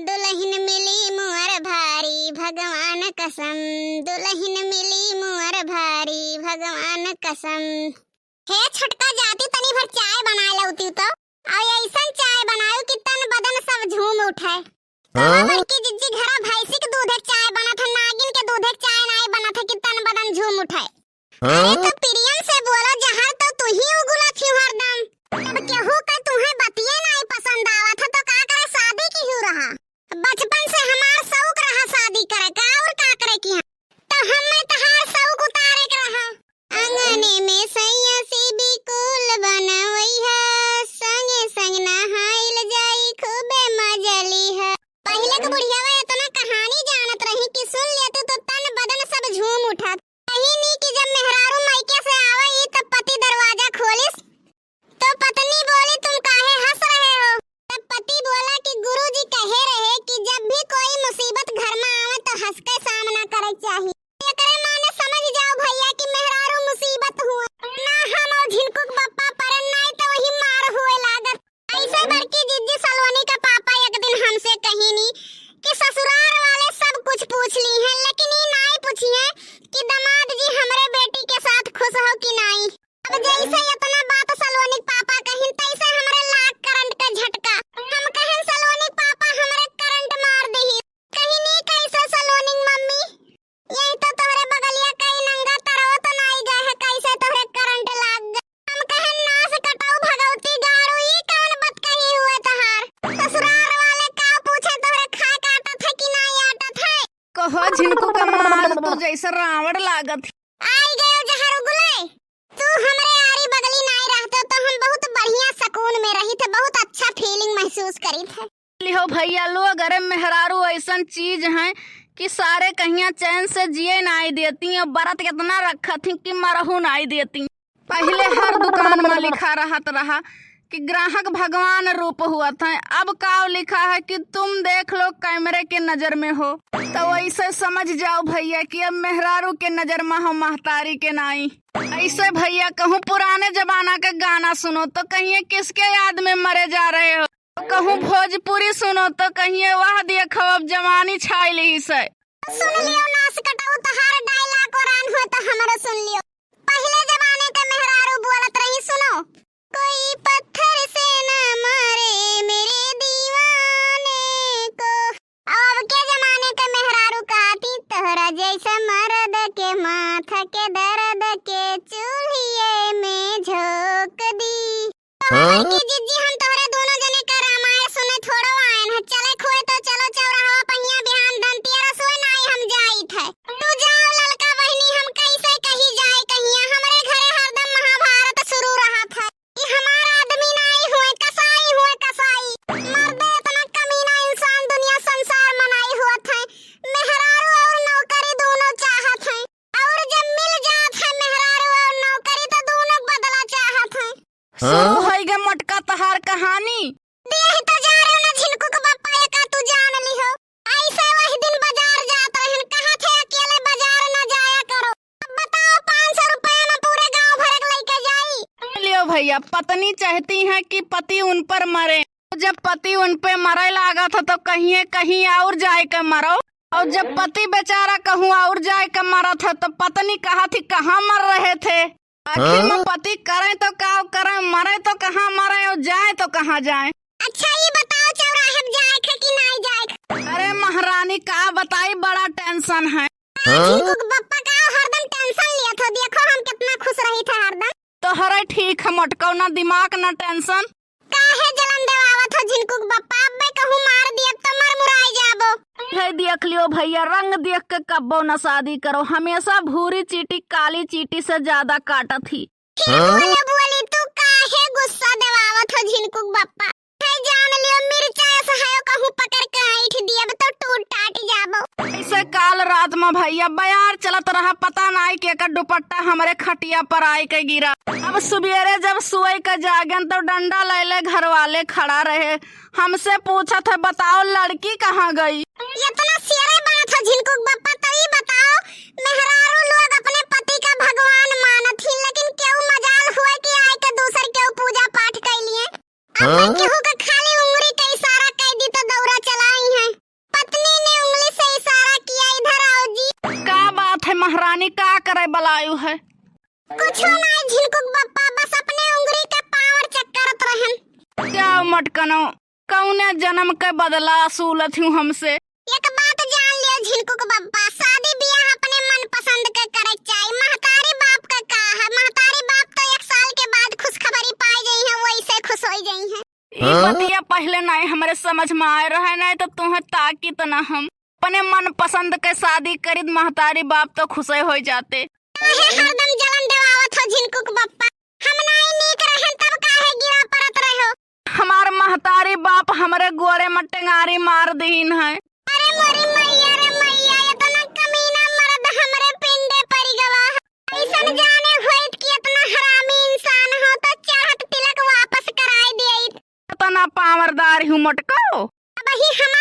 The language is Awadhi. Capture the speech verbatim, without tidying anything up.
दुलहिन मिली मोर भारी भगवान कसम, दुलहिन मिली मोर भारी भगवान कसम। हे छोटका जाति, तनी भर चाय बनाए लउती तो, अउ अइसन चाय बनायु कि तन बदन सब झूम उठे। कहा हाँ? बड़की जिज्जी, घरा भैंसी के दूधे के चाय बनत है, नागिन के दूधे के चाय नाई बनत है कि तन बदन झूम उठे। अरे हाँ? तो प्रियम से बोलो, जहर तो तू ही उगुला थियू हरदम। अब केहू का तुहे बतिये नाई पसंद आवत है तो का करे शादी किहू रहा? बचपन से हमार शौक रहा शादी करे का, और का करे की? तो हमें तहार शौक उतारे के रहा। आंगने में सैया से बिकुल बनवई है, संगे संग नहाइल जाई, खूबे मजा ली है। पहिले के बुढ़ियावा इतना कहानी जानत रही कि सुन लेते तो तन बदन सब झूम उठत। कहीं नी कि जब मेहरारू मायके से आवे ई तब पति दरवाजा खोलिस तो पत्नी बोली, "तुम काहे हंस रहे हो?" तब पति बोला कि गुरुजी कहे रहे कि जब भी कोई मुसीबत घर में आवे तो हंस के सामना करे चाहिए। एकरे माने समझ जाओ भैया कि मेहरारू मुसीबत हुए। ना हम और झिनकुक बप्पा परन, नाई तो वही मार हुए लागत। ऐसे बड़की जिज्जी सलोनी का पापा एक दिन हमसे कहिनी कि ससुराल वाले सब कुछ पूछ ली हैं, लेकिन ई नाई पूछिए कि दामाद जी हमरे बेटी के साथ खुश हो कि नाई। अब जैसे इतना बात सलोनी के पापा कहिन, तैसे हमरे लाग करंट का झटका। हम कहन, "सलोनी के पापा, हमरे करंट मार दिही।" कहिनी, "कैसे सलोनी के मम्मी? यही तो तोहरे बगलिया कई नंगा तरवत नाई गए है, कैसे तोहरे करंट लाग गए?" हम कहन, "नास कटाऊ भगवती गाड़ू, ई कौन बात कही हुए तहार? ससुराल वाले का पूछे तोहरे खाए के आटत है कि नाई आटत है?" कहो झिनकू का माल, तू जैसे रावण लागत है। आई गयो जहर उगले। तू हमरे आरी बगली नाई रहते तो हम बहुत बढ़िया सुकून में रही थे, बहुत अच्छा feeling महसूस करी थे। लिहो भैया लोग, अरे मेहरारू ऐसन चीज हैं कि सारे कहिया चैन से जिए नाई देती, और बरत इतना रखत ही कि मरहू नाई देती। पहिले हर दुकान में लिखा रहत रहा कि ग्राहक भगवान रूप हुअत हैं। अब काव लिखा है कि तुम देख लो कैमरे के नजर में हो। तो वैसे समझ जाओ भैया कि अब मेहरारू के नजर में हो, महतारी के नाई। ऐसे भैया कहूँ पुराने जमाना का गाना सुनो तो कहिए किसके याद में मरे जा रहे हो, कहूँ भोजपुरी सुनो तो कहिए वाह देखो अब जवानी छाई ली से। सुन लियो नास कटाऊ, तहार dialogue और आन हो तो हमरो सुन लियो। पहिले जमाने के मेहरारू बोलत रही, सुनो। कोई पत्थर से न मारे मेरे दीवाने को। अब के जमाने के मेहरारू कहती, "तोहरा जैसे मर्द के माथा के दर्द के चूल्हिए में झोंक दी।" हाँ? कि जिज्जी, हम तोहरे दोनों जने का रामायण सुने थोड़ो आयन है। चले खोए तो चलो चौराहा पहिया, बिहान धनतिया रसोई नाई हम जाइत है। तू जाओ ललका बहिनी, हम कैसे कही जाए कहिया, हमरे घरे हरदम महाभारत शुरू रहत है। ई हमार आदमी नाई हुए, कसाई हुए, कसाई। मर्दे इतना कमीना इंसान दुनिया संसार में नाई हुअत है। मेहरारू और नौकरी दोनों चाहत है। और जब मिल जात है मेहरारू और नौकरी तो दोनों बदला चाहत है। हाँ? शुरू होई गे मोटका तहार कहानी। देह तो जा रहे ना झिनकू के बापा, एका तू जान लिहो। ऐसे वही दिन बाजार जात रहन, कहा थे अकेले बाजार ना जाया करो। अब बताओ, पाँच सौ रुपया में पूरे गांव भर के लइके जाई? लियो भैया, पत्नी चाहती है कि पति उन पर मरे। जब पति उन पे मरे लागत है तो कहिए कहीं और जाए के मरो, और जब पति बेचारा कहूँ और जाए के मरत है तो पत्नी कहा थी कहाँ मर रहे थे। आखिर हाँ? में पति करें तो का करें, मरें तो कहाँ मरें और जाएं तो कहाँ जाएं? अच्छा, ई बताओ, चौराहे पे जाए के कि नाई जाए के? अरे महारानी, का बताई, बड़ा tension है। हाँ? झिनकू के बप्पा का हरदम tension लिया था, देखो हम कितना खुश रही थे हरदम। तोहरे ठीक है मोटकौ, ना दिमाग ना tension। काहे जलन देवावत हो झिनकू के बप्पा, अब्बे कहूँ मार दियब तो मर मुराई जाबो। है देख लियो भैया, रंग देख के कब्बो न शादी करो, हमेशा भूरी चीटी काली चीटी से ज्यादा काटत ही। फिर हाँ? बोले बोली, तू काहे गुस्सा देवावत हो झिनकू के बप्पा? है जान लियो, मिर्चा ऐसा है कहूँ पकड़ के ऐंठ दियब तो टूट टाट जाबो। ऐसे काल रात में भैया बयार चलत रहा, पता नाई के एकर दुपट्टा हमरे खटिया पर आए के गिरा। अब सुबेरे जब सोए के जागेन तो डंडा ले ले घर वाले खड़ा रहे, हमसे पूछत है, बताओ लड़की कहाँ गई? इतना सियरे बात है झिनकू के बप्पा, तभी बताओ, मेहरारू लोग अपने पति का भगवान मानत ही, लेकिन केहू मजाल हुए कि आए के दूसर केहू पूजा पाठ कैलिए। अब हाँ? केहू के खाली उंगली के इशारा कई दी तो दौरा चलाई है। का करे बलायु है? कुछो नाहीं झिनकुक बप्पा, बस अपने उंगरी के power check करत रहन। क्या मटकनो, कौने जन्म के बदला असूलत हूँ हमसे? एक बात जान लियो झिनकुक बप्पा, शादी बियाह अपने मनपसंद के करे के चाही। महतारी बाप के का है, महतारी बाप तो एक साल के बाद खुशखबरी पाए जइहैं, वैसे खुश होइ जइहैं। ई हाँ? बतिया पहिले नाहीं हमरे समझ में आए रहे, नाहीं तो तुहें ताकित ना हम। अपने मनपसंद के शादी करित, महतारी बाप तो खुशे होइ जाते। काहे हरदम जलन देवावत हो झिनकुक बप्पा? हम नाहीं नीक रहन तब काहे गिरा परत रहो? हमार महतारी बाप हमरे गोड़े में टेंगारी मार दीन है। अरे मोरी मैया रे मैया, इतना कमीना मर्द हमरे पिंडे परि गवा है। अइसन जाने होइत कि इतना हरामी इंसान हो तो चाहत तिलक वापस कराए देइत। इतना powerदार हूँ मोटको। अबही हमार